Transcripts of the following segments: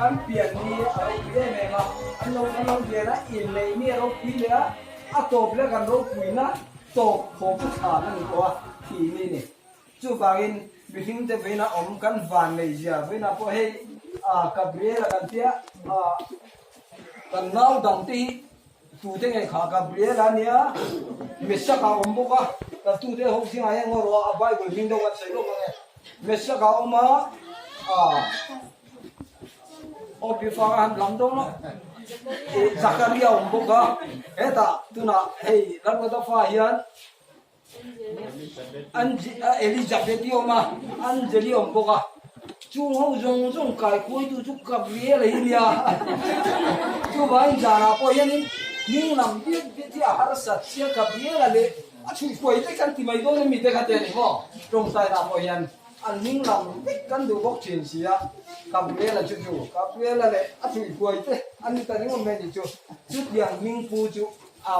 Kan pian ni a ropui em em a, an lo kan lo lian a, inneih ni a ropui leh a, a tawp leh kan ropuina tawp khawm chu thlan a ni tawh a, thih ni ni. Chuvangin mihringte veina awm kan van nei zia veina pawh hei Gabriel-a kan tia kan nau dangte hi tute nge kha Gabriel-a nia Mesaka a awm bawk a, kan tute ho zingah hian ngaw rawh a Bible hming deuh kan sawi lawk ang e. Mesaka a awm a, aw Bifa a han lam dawn a, Zakaria a awm bawk a, hetah tunah hei Lalruata fa hian Elizabeth-i awm a, Angel-i awm bawk a, chung ho zawng zawng kaikhuaitu chu Gabriel-a hi nia. Chuvangin zanah pawh hianin hming lam biak biak hi a harsat sia Gabriel-a leh a chhuihkuai te kan ti mai dawn em mi te kha te a ni maw? Tawngtainah pawh hian an hming lam vek kan duh bawk thin si a, Gabriel-a chu chu Gabriel-a leh a chhuihkuai te an ni ta ringawt mai a ni chu. Chutiang hming pu chu a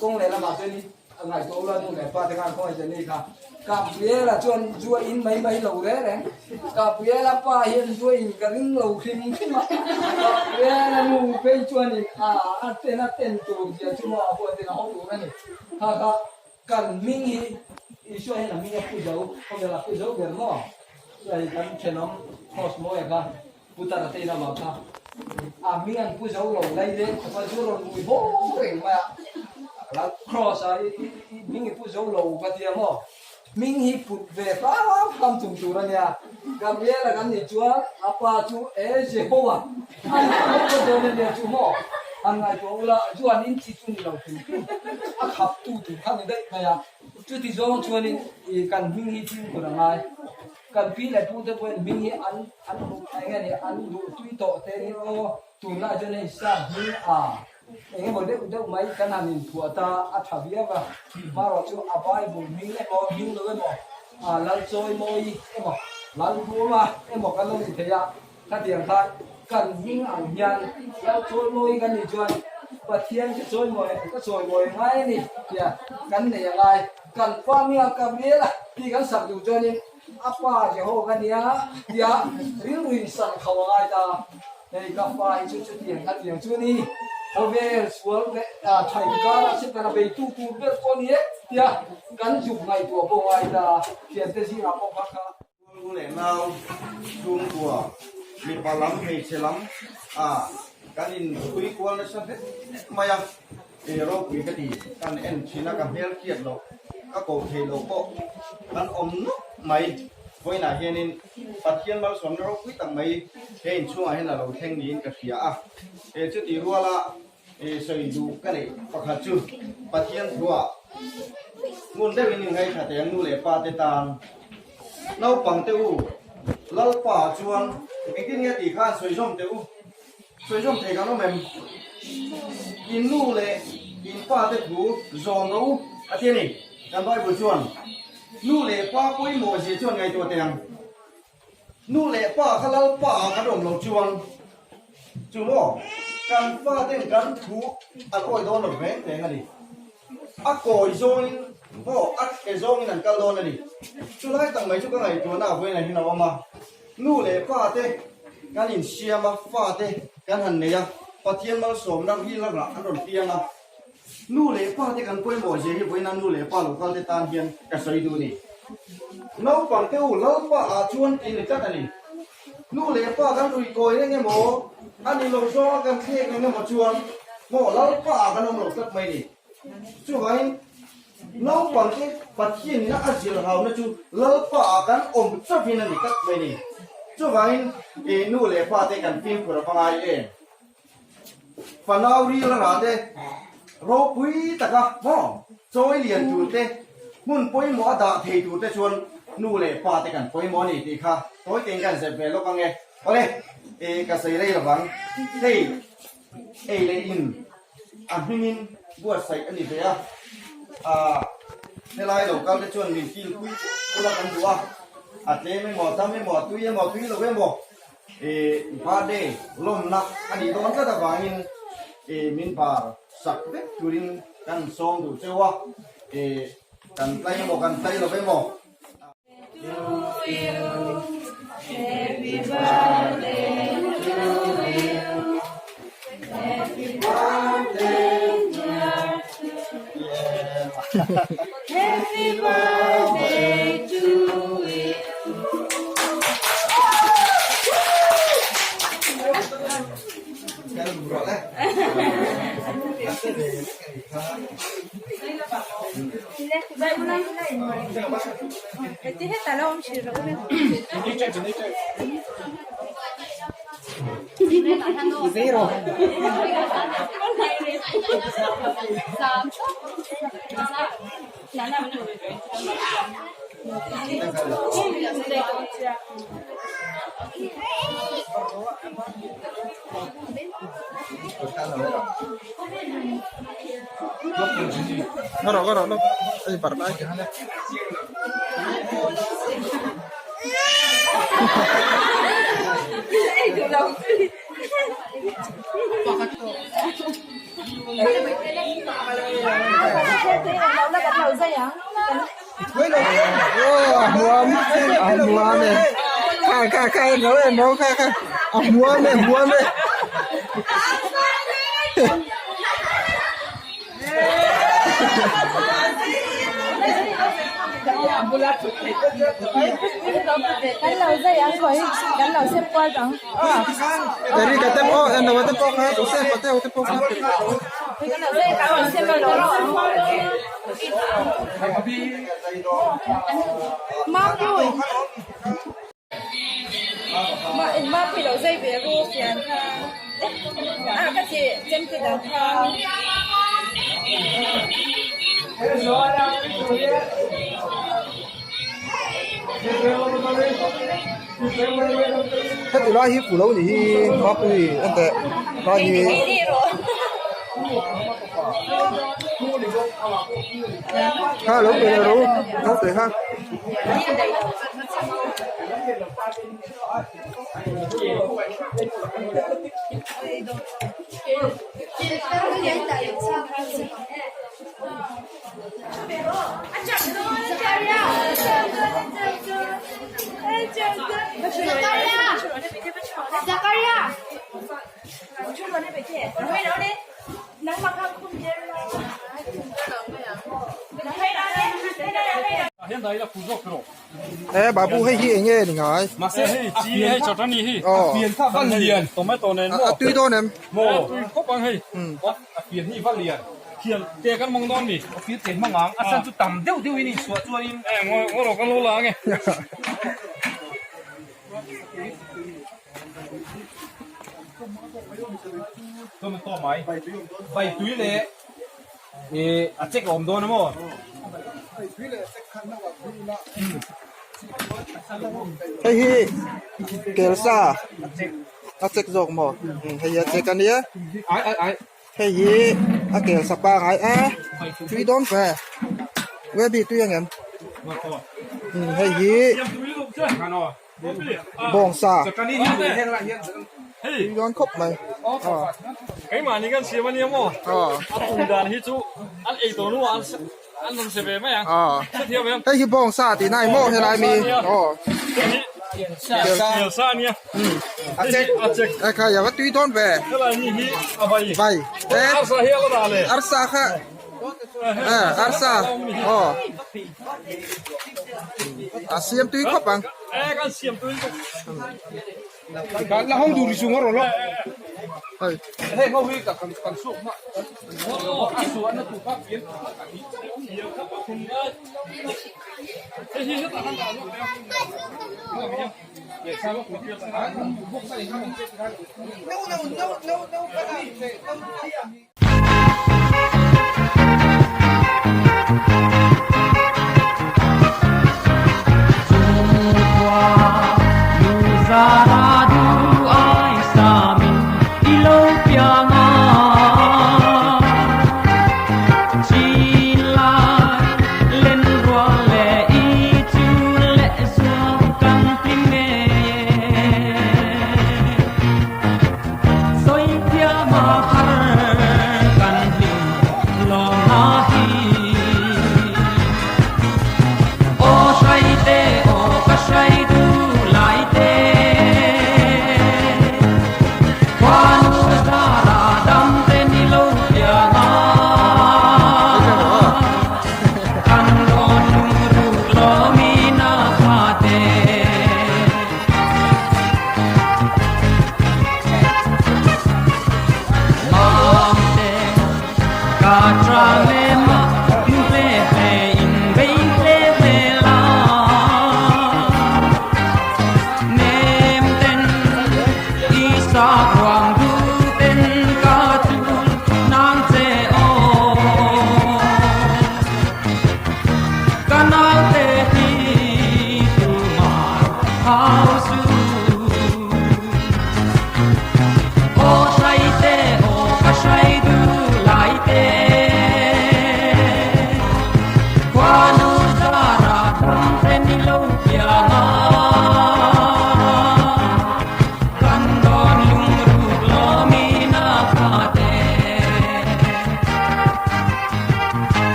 kawng lehlamah chuanin A ngaihtuah ula nu leh pa te khan khawngaih che ni kha. Gabriela chuan zua in mai mai lo reng reng. Gabriela pa hian zua in ka ring lo hrim hrim a. Gabriela nu phei chuanin a a ten a ten tur zia chu maw a huat in a haw tur a ni. Kha kha kan hming hi Isua hian a hming a pu zo, khawvel a pu zo ber maw? Hei kan thenawm Cosmo-a kha. Putar te in amah kha a hming an pu zo lo lai leng khawp a zu rawn ui haw reng mai a la cross a i hming i pu zo lo ka tia maw hming hi put ve hram hram chung tur a nia Gabriel a kan nih chuan a pa chu e Jehovah an pu dawn a nia chu maw han ngaihtuah ula zu an in chi chu ni lo hrim hrim a khap tu tur kha ni daih mai a chuti zawng chuanin i kan hming hi fimkhur a ngai. Kan pi leh pu te pawhin hming hi an an hmuh eng nge ni an duh tui tawh te ni aw tunlai chuan hei sap hming a eng emaw deuh deuh mai kan han inphuah ta a tha viau a marawh chu a bible hming emaw hming lo emaw a Lalchawimawi emaw Lalbuama emaw kan lo ni thei a khatiang khan kan hming ang hian Lalchawimawi kan nih chuan Pathian ka chawimawi ka chawimawi ngai a ni tia kan nei a ngai. Kan pa nia Gabriel a tih kan sak duh chuanin a pa Jehovah nia tia rilru in san kho a ngai ta. Hei ka pa hi chu chutiang khatiang chu ni khawvel sual leh tha inkara Setana beitu tur ber pawh ni e tia kan zuk ngaihtuah pawh a ngai ta. Thiante zingah pawh kha kha. Chhungku leh nau, chhungkua, mipa lam, hmeichhe lam ah kan inpui kual nasa hle mai a, e ropui ka ti, kan en thin a, ka hmel hriat loh, ka koh theih loh pawh kan awm nawk mai. Vawiinah hianin Pathian malsawmna ropui tak mai he inchhungah hian a lo thleng niin ka hria a, e chutih ruala e sawi duh ka neih pakhat chu Pathian thuah ngun deuhin inngaihthla teh ang nu leh pa te tan. Naupang te u, Lalpa chuan engtin nge tih khan sawi zawm teh u, sawi zawm thei kan awm em? In nu leh in pa te thu zawm rawh u a ti a ni. Kan Bible chuan nu leh pa pawimawh zia chuan ngaihtuah teh ang. Nu leh pa kha Lalpa ah kan awm loh chuan chu maw kan fa ten kan thu an awi dawn lo reng reng a ni. A kawi zawngin maw a thle zawngin an kal dawn a ni. Chulai tak mai chu ka ngaihtuahna a vawiin ah hian a awm a. Nu leh pa te kan insiam a, fa te kan han nei a, Pathian malsawmna ril a rah an rawn piang a. Nu leh pa te kan pawimawh zia hi vawiin a nu leh pa lo kal te tan hian ka sawi duh a ni. Naupang te u Lalpa ah chuan tih ni tlat a ni. Nu leh pa kan rui kawi reng emaw, a ni lo zawnga kan thlek reng emaw chuan maw Lalpa ah kan awm lo tlat mai a ni. Chuvangin naupang te Pathian ina a zir hauna chu Lalpa ah kan awm chauhin a ni tlat mai a ni. Chuvangin nu leh pa te kan fimkhur a va ngai em? Fanau ril a rah te, ropui taka maw chawi lian tur te, hmun pawimawh a dah thei tur te chuan nu leh pa te kan pawimawh a ni tih kha tawi tein kan zep ve lawk ang e. Awle, e ka sawi rei lovang. Hei ei leh in a hmingin buatsaih a ni ve a, ah helai lo kal te chuan min kilpui ula kan duh a, a tlem emaw a tam emaw a tui emaw a tui lo emaw, I birthday lawmna a nih dawn tlat avangin i min bar sak vek turin kan sawm duh cheu a, i kan tlai emaw kan tlai lo emaw. To you, happy birthday to you. Heti lai hi pulo ni hi mapui en teh lai hi kha lo pe ro lo pe kha. He babu hei hi enge ni ngai Mahse hei chi hei chutney hi a pian kha va lian tomato nen maw a tui dawn em maw a tui khawp ang hei a pian hi va lian thian te kan hmang dawn ni a pian te hmang ang a chhan chu tam deuh deuh in inchhuah chuan in e ngaw ngaw rawh kan lo la ang e tomato mai bai tui leh Ih a check a awm dawn a maw? Hei hi kelsa a check zawk maw hei hi a check a nia hei hi a kelsa pangai a tui dawn ve webby tui ang em hei hi bawngsa tui dawn khawp mai aw keimahni kan siam ania maw a tui dan hi chu an ei tawh hnuah an an rawn se ve mai ang hrethiam em hei hi bawngsa tih na maw helai mi aw kelsa ania a chek a chek a kha ya va tui dawn ve helai mi hi a bai bai arsa hi a la dah le arsa kha arsa aw A siam tui khawp ang. E kan siam tui khawp. La hong dur chung ro lo. Hei. Hei ho hi ka kan kan suak ma. A su an tu ka pian. No no no no no.